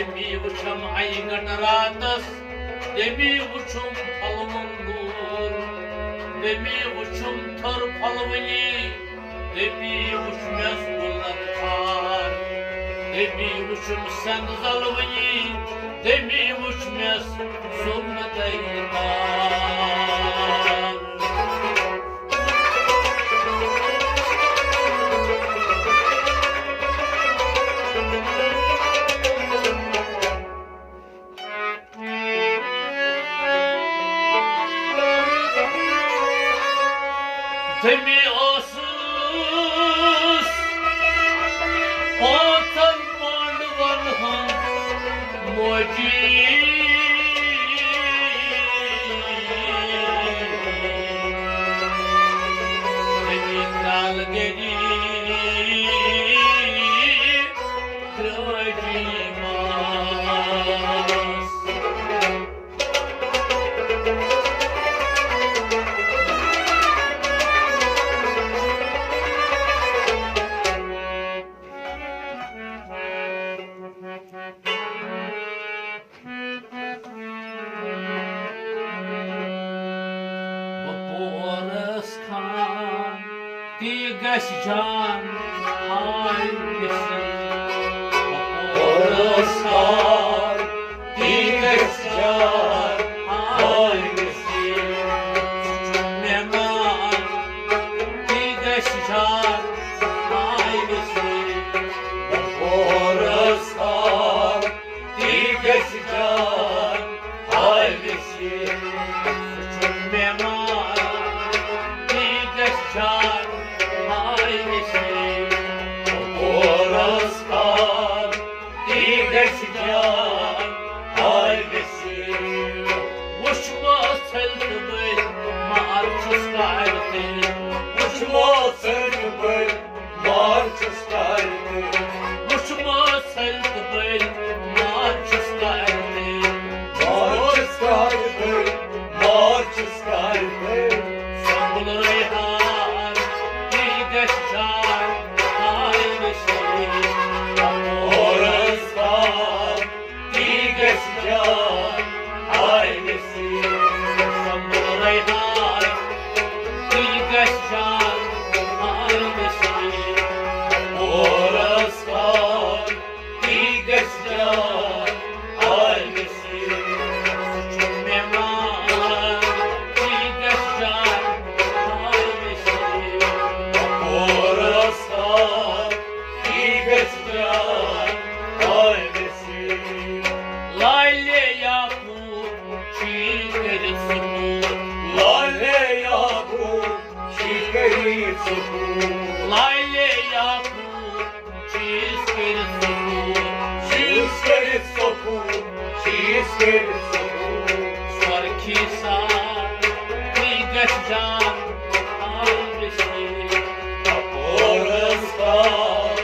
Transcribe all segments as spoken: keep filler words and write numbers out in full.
تٔمی وُچھم اَکہِ گٹہٕ راتس، تٔمی وُچھم پھۄلوُن نوٗر، تٔمی وُچھم تھٔر پھۄلوٕنی، تٔمی وُچھ مےٚ گُلن خار، تٔمی وُچھم سٮ۪نٛد زلوٕنی، تٔمی وُچھ مےٚ سُمنہٕ دٔے تار۔ تٔمی ٲسٕس پانٛژن پانڈون ہٕنٛز موجی۔ تٔمی کرٛال گٔری درٛٲجی ماس۔ بہٕ پورس خان، تی گژھِ جان ہاے ویسے۔ بہٕ پورس خان، تی گژھِ جان ہاے ویسے۔ مےٚ مان، تی گژھِ جان ہاے ویسے۔ بہٕ پورس خان، تی گژھِ جان ہاے ویسے۔ سُہ چھُ مےٚ مان، تی گژھِ جان ہاے ویسے۔ پورس خان، تی گژھِ جان ہاے ویسے۔ وُچھ ما ژھٔلۍ تہٕ بٔلۍ، مار چھُس کارِ تیٚلہِ۔ وُچھ ما ژھٔلۍ تہٕ بٔلۍ، مار چھُس کارِ تیٚلہِ۔ وُچھ ما ژھٔلۍ تہٕ بٔلۍ، مار چھُس کارِ تیٚلہِ۔ مار چھُس کارِ تیٚلہِ، مار چھُس کارِ تیٚلہِ۔ سنبھل ریحان، تی گژھِ جان ہاے ویسے۔ پورس خان، تی گژھِ جان ہاے ویسے۔ سنبھل ریحان، تی گژھِ جان ہاے ویسے۔ پورس خان، تی گژھِ جان ہاے ویسے۔ سُہ چھُ مےٚ مان، تی گژھِ جان ہاے ویسے۔ پورس خان، تی گژھِ جان ہاے ویسے۔ لالے یعقوب چھی کٔرِتھ سکوٗن۔ لالے یعقوب چھی کٔرِتھ سکوٗن۔ لالے یعقوب چیٖز کٔرِتھ سکوٗن۔ چیٖز کٔرِتھ سکوٗن۔ چیٖز کٔرِتھ سکوٗن۔ سۄرخی سان تی گژھِ جان ہاے ویسے۔ پورس خان،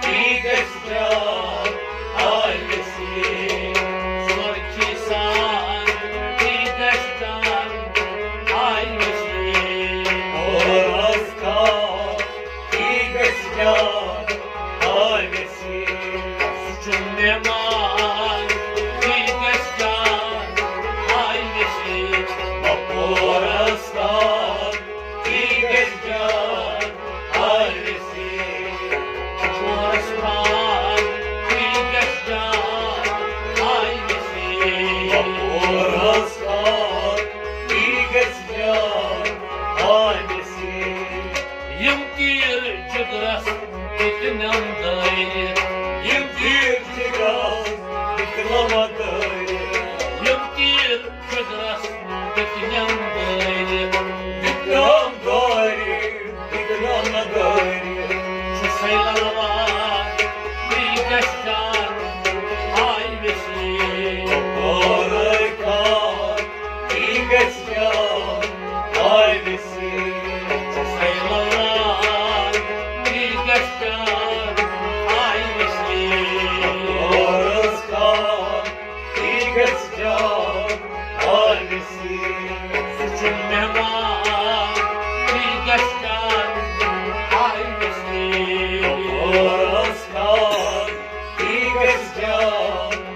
تی گژھِ جان ہاے ویسے۔ سۄرخی سان تی گژھِ جان ہاے ویسے۔ پورس خان، تی گژھِ جان ہاے ویسے۔ سُہ چھُ مےٚ مان، تی گژھِ جان ہاے ویسے۔ پورس خان، تی گژھِ جان ہاے ویسے۔ پورس خان، تی گژھِ جان ہاے ویسے۔ پورس خان، تی گژھِ جان ہاے ویسے۔ یِم تیٖر جگرس دِتۍ نم دٲرِتھ۔ یِم تیٖر جگرس دِتۍ نم دٲرِتھ۔ یِم تیٖر جگرس دِتۍ نم دٲرِتھ۔ دِتۍ نم دٲرِتھ، دِتۍ نم دٲرِتھ۔ چھُ سیلوان، تی گژھِ جان ہاے ویسے۔ پورس خان، تی گژھِ جان ہاے ویسے۔ سیلوان، تی گژھِ جان ہاے ویسے۔ پورس خان، تی گژھِ جان ہاے ویسے۔ سُہ چھُ مےٚ مان، تی گژھِ جان ہاے ویسے۔ پورس خان، تی گژھِ جان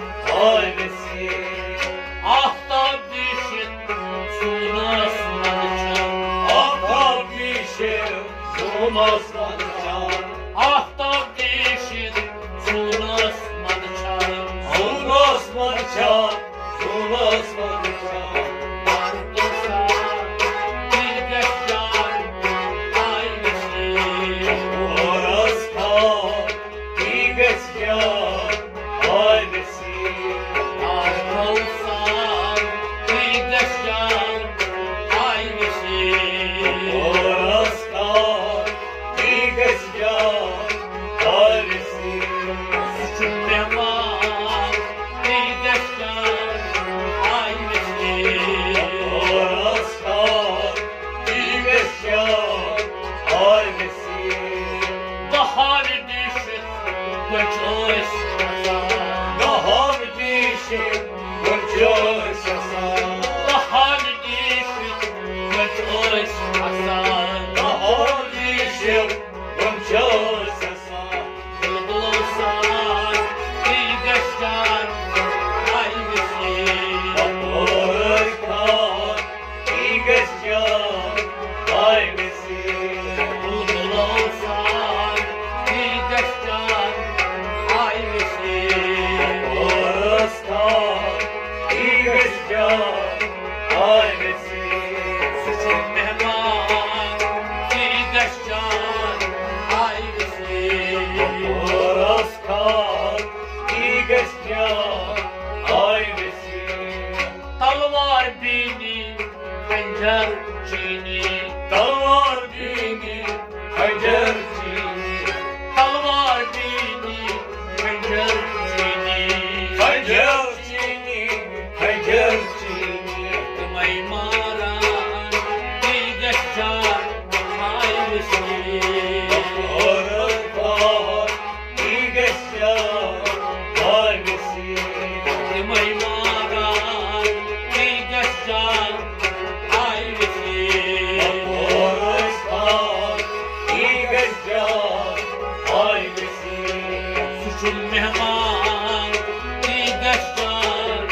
تی گژھِ جان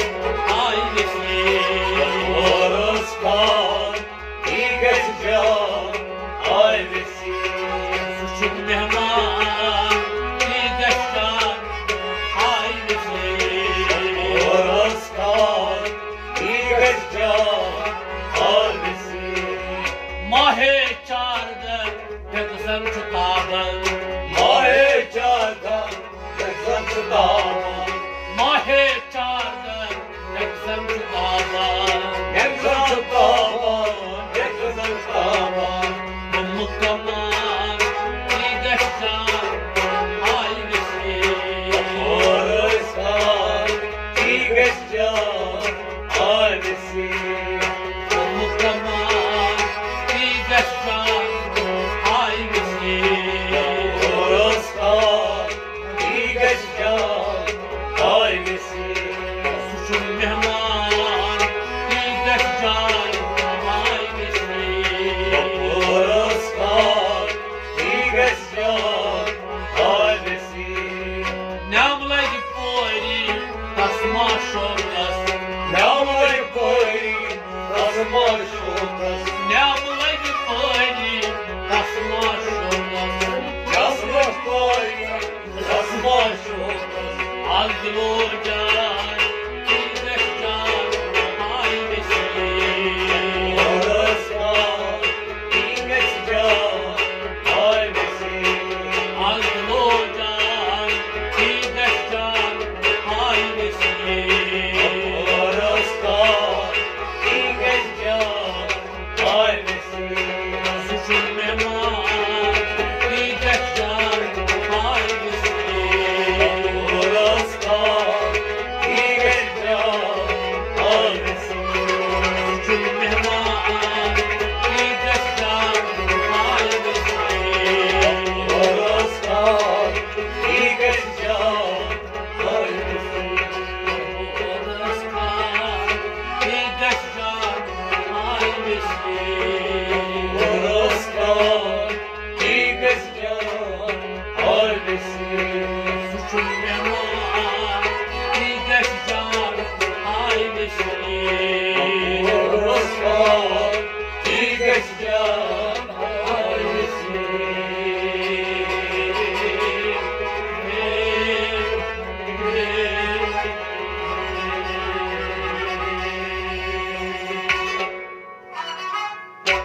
آے ویسے۔ یپٲرۍ ٲس خان، تی گژھِ جان آے ویسے۔ سُہ چھُ مہمان، تی گژھِ جان آے ویسے۔ یپٲرۍ ٲس خان، تی گژھِ جان آے ویسے۔ ماہے چاردہ پھِرزن چھُ تابان۔ ماہے چاردہ پھِرزن چھُ تابان۔ ماہے چاردہ پھِرزن چھُ تابان۔ پھِرزن چھُ تابان، پھِرزن چھُ تابان۔ مُکمان تی گژھِ جان آے ویسے۔ یپٲرۍ ٲسۍ خان، تی گژھِ جان آے ویسے۔ مُکمان تی گژھِ جان آے ویسے۔ یپٲرۍ ٲسۍ خان، تی گژھِ جان آے ویسے۔ سُہ چھُ مہمان، تی گژھِ جان آے ویسے۔ یپٲرۍ ٲسۍ خان، تی گژھِ جان آے ویسے۔ نٮ۪م لگہِ پوری تس ما شوقس۔ نٮ۪م لگہِ پوری تس ما شوقس۔ نٮ۪م لگہِ پوری تس ما شوقس۔ نٮ۪م لگہِ پوری تس ما شوقس۔ از دِلو جان